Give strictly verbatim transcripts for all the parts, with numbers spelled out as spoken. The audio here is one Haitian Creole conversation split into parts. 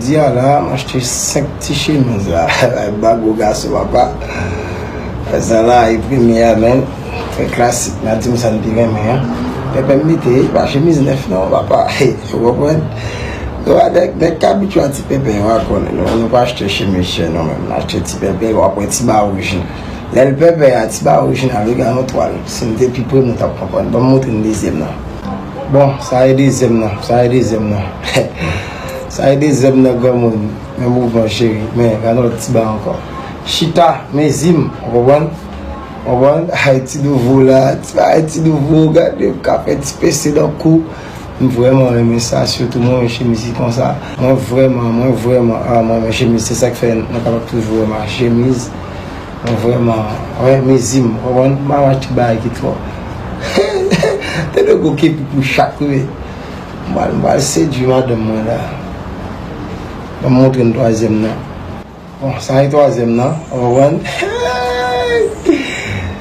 Jodi a la, m achte senk ti chemiz la. Bay gwo gason, papa. Sa la, e premye a, men. Trè klasik, n a di m sa n pi renmen an. Pèpè m mete, e pa chemiz nèf non, papa. Ou konprann? Nou a nèg, nèg k abitye a ti pèpè, yo a konnen. Nou, nou pa achte chemiz chè, nou menm. Nou achte ti pèpè, w ap wè ti ba wouj. Lè l pèpè a, ti ba orijinal, li gen yon twal. Si n te pi pre, nou t ap konprann. Ban m montre n dezyèm nan. Bon, sa e dezyèm nan. Sa e dezyèm nan. Sa e dezyèm nan, granmoun. Men mouvman, cheri. Men, gade yon lòt ti ba ankò. Chita, men zim. Ou konprann? Ou konprann? Ay, ti nouvo la. Ti, ay, ti nouvo. Gade, m ka fè ti pese nan kou. M vrèman renmen sa, sitou mwen renmen chemiz ki konsa. Mwen vrèman, mwen vrèman, ah, mwen renmen chemiz. Se sa k fè nou kapab toujou wè m a chemiz. Mwen vrèman, wè, mezi m, w konprann? M pa achte bagay ki twò. Tande gwo kepi pou chak, wi. M pral, m pral sedui madanm mwen la. Ban m montre n twazyèm nan. Bon, sa e twazyèm nan, w konprann?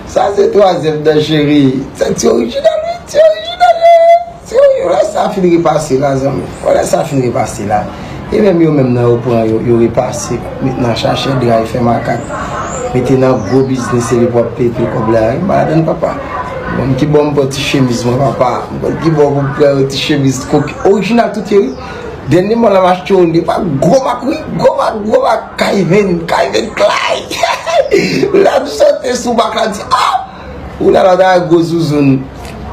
Sa se twazyèm nan, cheri. Sa ti orijinal, wi, ti orijinal, wi. Ti orijinal. Lè sa fin repase la, zanmi. Lè sa fin repase la. E menm yo menm nan yo pran, yo, yo repase, met nan chachè dra, e fè makak. Mete nan gwo biznis, se li pou ap peye pil kòb la. Wi, madanm papa. Bon, ki bò m pran ti chemiz mwen, papa. M konn ki bò pou m pran yon ti chemiz koki. Orijinal tout ye, wi. Dènye mwa la m achte yon de pa gwo mak, wi, gwo mak, gwo mak, Kayven, Kayven Klay. La m sote sou mak la, di, ah! Ou la la ta gwo zouzoun.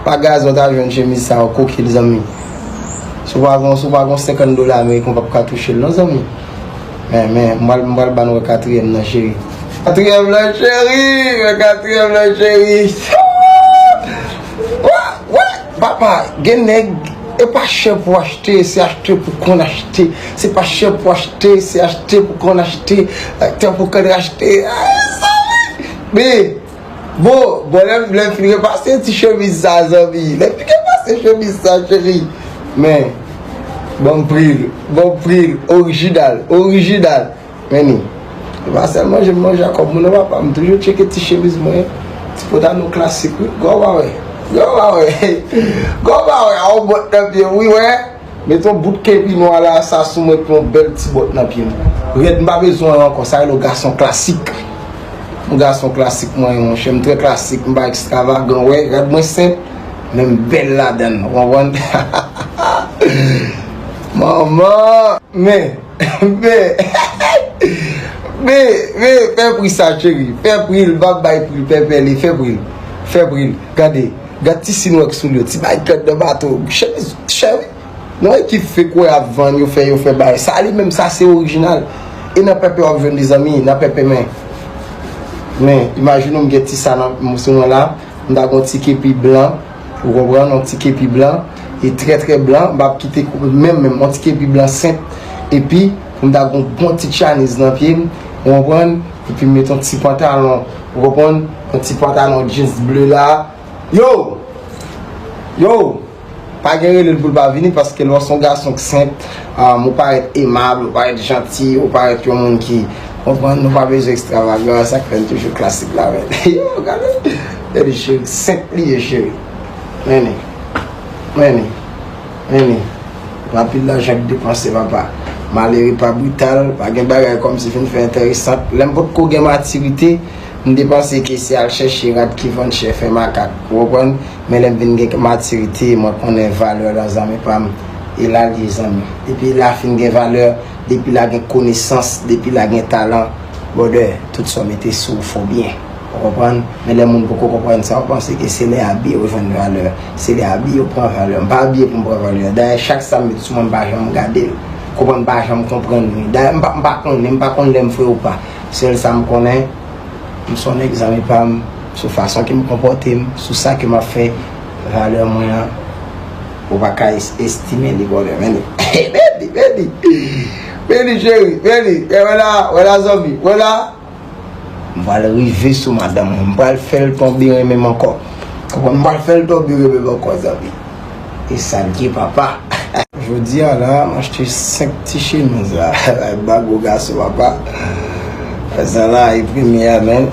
Pa gazon ta jwenn chemiz sa yo, koki l, zanmi. Si w pa gon, si w pa gon senkant dola ameriken, w p ap ka touche l, non, zanmi. Men, men, m pral, m pral ban nou katriyèm nan, cheri. Katriyèm nan, cheri! Men katriyèm nan, cheri! Wè, wè, papa, gen nèg, e pa chè pou achte, se achte pou konn achte. Se pa chè pou achte, se achte pou konn achte. Achte pou konn achte. Ay, sa, men, bon, bon, lè, lè m fin repase ti chemiz sa, zanmi. Lè m fin repase chemiz sa, cheri. Men, bon pri l, bon pri l, orijinal, orijinal. Men ni. E pa sèl manje m manje ak kòb moun nan, papa. M toujou tcheke ti chemiz mwen. Ti pantano klasik, wi. Gò pa wè. Gò pa wè. Gò pa wè. A yon bòt nan pye m, wi, wè. Met yon bout kepi nwa la, sa sou mwen, epi yon bèl ti bòt nan pye m. Rèd, m pa bezwen anyen ankò. Sa rele yon gason klasik. Yon gason klasik, mwen, monchè. M trè klasik, m pa ekstravagan, wè. Rèd, mwen senp, men m bèl ladann. Ou konprann? Manman! Men, men, men, men, fè pri sa, cheri. Fè pri l, m ap bay pri l, pèpè li, fè pri l. Fè pri l. Gade, gad ti sinwèk sou li yo, ti bay gad nan bato. Chemiz chè, wi. Non, ekip fake wè ap vann, yo fè, yo fè bay. Sa li menm, sa se orijinal. E nan pèpè w ap jwenn li, zanmi, nan pèpè, men. Men, imajine w m gen ti sa nan, sou mwen la, m ta gon ti kepi blan, ou konprann, yon ti kepi blan, e trè, trè blan, m p ap kite koupe, menm, menm, yon ti kepi blan senp, epi, pou m ta gon bon ti tchaniz nan pye m, ou konprann, epi m met yon ti pantalon, ou konprann, yon ti pantalon jeans ble la, yo! Yo! Pa gen rele l pou l pa vini, paske lè w se yon gason k senp, um, ou parèt emab, ou parèt janti, ou parèt yon moun ki konprann, nou pa bezwen ekstravagan, sa k fè n toujou klasik la, men. Yo, gade, gade cheri, senp li ye, cheri. Men ni, men ni, men ni. Anpil lajan k depanse, papa. Malere pa brital, pa gen bagay kòmsi fin fè enteresan. Lè m potko gen matirite, m te panse ke se al chèche rad ki vann chè fè makak, ou konprann? Men lè m vin gen matirite, mwen konnen valè nan zanmi pa m. E la l ye, zanmi. Depi la fin gen valè, depi la gen konesans, depi la gen talan, brother, tout sa w mete sou ou fò byen. Ou konprann? Men lè moun poko konprann sa, ou panse ke se lè abiye ou jwenn valè. Se lè abiye ou pran valè. M pa abiye pou m pran valè. Dayè, chak sa m met sou mwen, m pa janm gade l. Konprann, m pa janm konprann li. Dayè, m pa, m pa konnen, m pa konn lè m fre ou pa. Sèl sa m konnen, m se yon nèg zanmi pa m, sou fason ke m konpòte m, sou sa ke m ap fè, valè mwen an, ou pa ka es-, estime li, brother. Men li, men li, men li, men li, cheri, men li. Wè la, wè la, zanmi, wè la. M pral rive sou madanm mwen, m pral fè l tonbe renmen m ankò. Konprann? M pral fè l tonbe renmen m ankò, zanmi. E sa l ye, papa. Jodi a la, m achte senk ti chemiz la. Bay gwo gason, papa. Sa la, e premye a, men.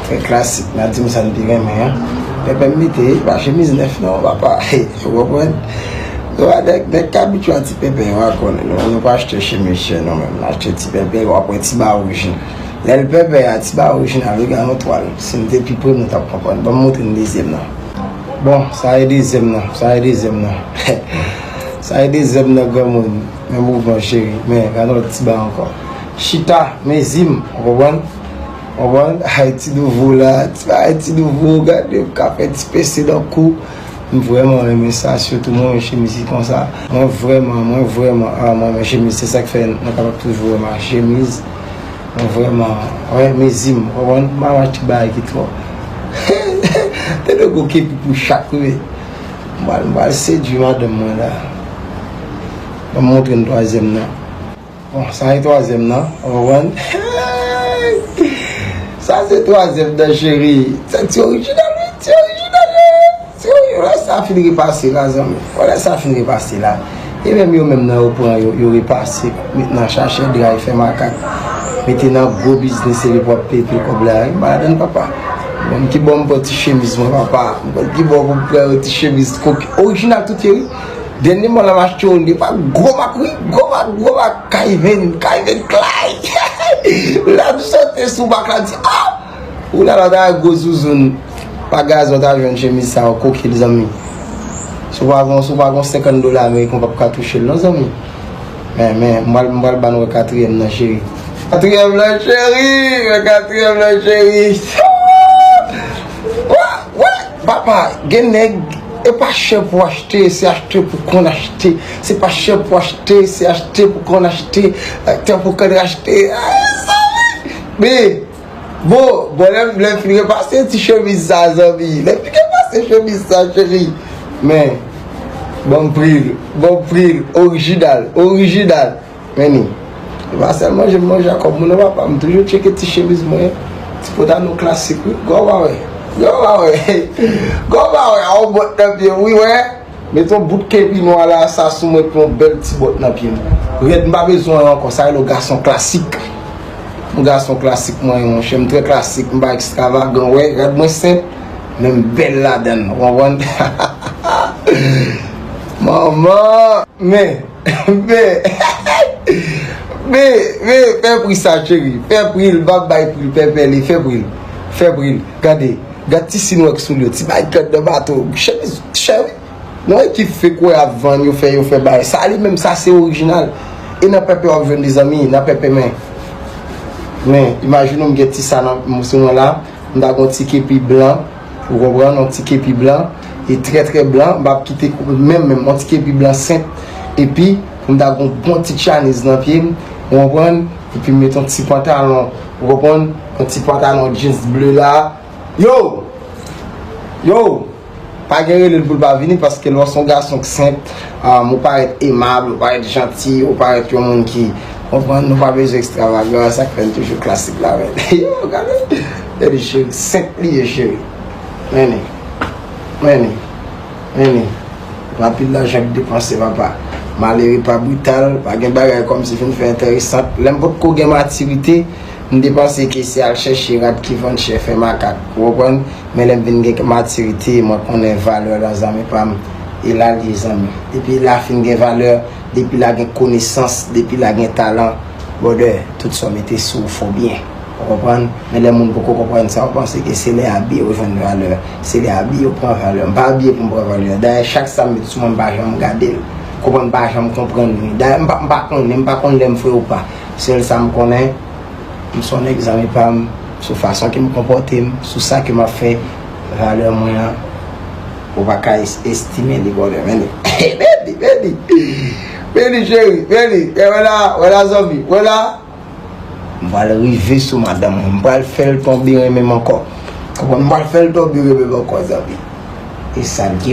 Trè klasik, n a di m sa n pi renmen an. Pèpè m mete, e pa chemiz nèf non, papa. Ou konprann? Yo, nèg, nèg k abitye a ti pèpè yo a konnen, nou, nou pa achte chemiz chè nou menm, nou achte ti pèpè, w ap wè ti ba orijin. Lè l pèpè a, ti ba orijinal, yo gen yon twal. Si n te pi pre, nou t ap konprann. Ban m montre n dezyèm nan. Bon, sa e dezyèm nan, sa e dezyèm nan. Sa e dezyèm nan, granmoun. Men mouvman, cheri, men gade yon lòt ti ba ankò. Chita, mezi m, ou konprann? Ou konprann? Ay, ti nouvo la, ti, ay, ti nouvo, gade, m ka fè ti pese nan kou. M vrèman renmen sa, sitou mwen, chemiz ki konsa. Mwen vrèman, mwen vrèman, ah, mwen renmen chemiz, se sa k fè nou kapab toujou wè m ak chemiz. Mwen vrèman, wè, mezi m, ou konprann? M pa achte bagay ki twò. Te dwe gon kepi pou chak, wi. M pral, m pral sedui madanm mwen la. Ban m montre n twazyèm nan. Bon, sa e twazyèm nan, ou konprann? Sa se twazyèm nan, cheri. Sa ti orijinal, wi, ti orijinal, wi. Ti orijinal, lè sa fin repase la, zanmi. Wè, lè sa fin repase la. E menm yo menm nan, yo pran, yo, yo repase, met nan chachè dra, e fè makak. Mete nan gwo biznis, epi pou ap peye pil kòb la, wi, madanm papa. Bon, ki bò m pran ti chemiz mwen, papa. M konn ki bò pou m pran yon ti chemiz koki. Orijinal tout ye, wi. Dènyèman la m achte yon, li pa gwo mak, wi, gwo mak, gwo mak, Kayven, Kayven Klay. Lè m sote sou mak la, m di, ah! Ou la la ta gwo zouzoun. Pa gazon ta jwenn chemiz sa yo, koki l, zanmi. Si w pa gon, si w pa gon senkant dola ameriken, w p ap ka touche l, non, zanmi. Men, men, m pral, m pral ban nou wè katriyèm nan, cheri. Katriyèm nan, cheri, wè katriyèm nan, cheri. Wè, wè, papa, gen nèg, e pa chè pou achte, se achte pou konn achte. Se pa chè pou achte, se achte pou konn achte. Achte pou konn achte. Ah, sa, wi. Men, bon, bon, lè, lè m fin repase ti chemiz sa, zanmi. Lè m fin repase chemiz sa, cheri. Men, ban m pri l, ban m pri l, orijinal, orijinal. Men ni. E pa sèl manje m manje ak kòb moun nan, papa. M toujou tcheke ti chemiz mwen. Ti pantalo klasik, wi. Gwo pa wè. Gwo pa wè. Gwo pa wè. A yon bòt nan pye m, wi, wè. Met yon bout kepi nwa la, sa sou mwen, epi yon bèl ti bòt nan pye m. Rèd, m pa bezwen anyen ankò. Sa rele yon gason klasik. Yon gason klasik, mwen, monchè. M trè klasik, m pa ekstravagan, wè. Rèd mwen senp, men m bèl ladann. Ou konprann? Manman! Men, men, men, men, fè pri sa, cheri. Fè pri l, m ap bay pri l, pèpè li, fè pri l. Fè pri l. Gade, gad ti sinwèk sou li yo, ti bay kèt nan bato. Chemiz chè, wi. Non, ekip fake wè ap vann, yo fè, yo fè bay. Sa li menm, sa se orijinal. E nan pèpè w ap jwenn li, zanmi, nan pèpè, men. Men, imajine w m gen ti sa nan, sou mwen la, m ta gon ti kepi blan, ou konprann, yon ti kepi blan, e trè, trè blan, m p ap kite koupe, menm, menm, yon ti kepi blan senp, epi, pou m ta gon bon ti tchaniz nan pye m, ou konprann, epi m met yon ti pantalon, ou konprann, yon ti pantalon jeans ble la, yo! Yo! Pa gen rele l pou l pa vini, paske lè w se yon gason k senp, um, ou parèt emab, ou parèt janti, ou parèt yon moun ki, konprann, nou pa bezwen ekstravagan, sa k fè n toujou klasik la, men. Yo, gade, gade cheri, senp li ye, cheri. Men ni, men ni, men ni. Anpil lajan k depanse, papa. Malere pa brital, pa gen bagay kòmsi fin fè enteresan. Lè m potko gen matirite, m te panse ke se al chèche rad ki vann chè fè makak, ou konprann? Men lè m vin gen matirite, mwen konnen valè nan zanmi pa m. E la l ye, zanmi. Depi la fin gen valè, depi la gen konesans, depi la gen talan, brother, tout sa w mete sou ou fò byen. Ou konprann? Men lè moun poko konprann sa, ou panse ke se lè abiye ou jwenn valè. Se lè abiye ou pran valè. M pa abiye pou m pran valè. Dayè, chak sa m met sou mwen, m pa janm gade l. Konprann, m pa janm konprann li. Dayè, m pa, m pa konnen, m pa konn lè m fre ou pa. Sèl sa m konnen, m se yon nèg zanmi pa m, sou fason ke m konpòte m, sou sa ke m ap fè, valè mwen an, ou pa ka es-, estime li, brother. Men li, men li, men li, men li, cheri, men li, wè la, wè la, zanmi, wè la. M pral rive sou madanm mwen, m pral fè l tonbe renmen m ankò. Konprann, m pral fè l tonbe renmen m ankò, zanmi. E sa l ye.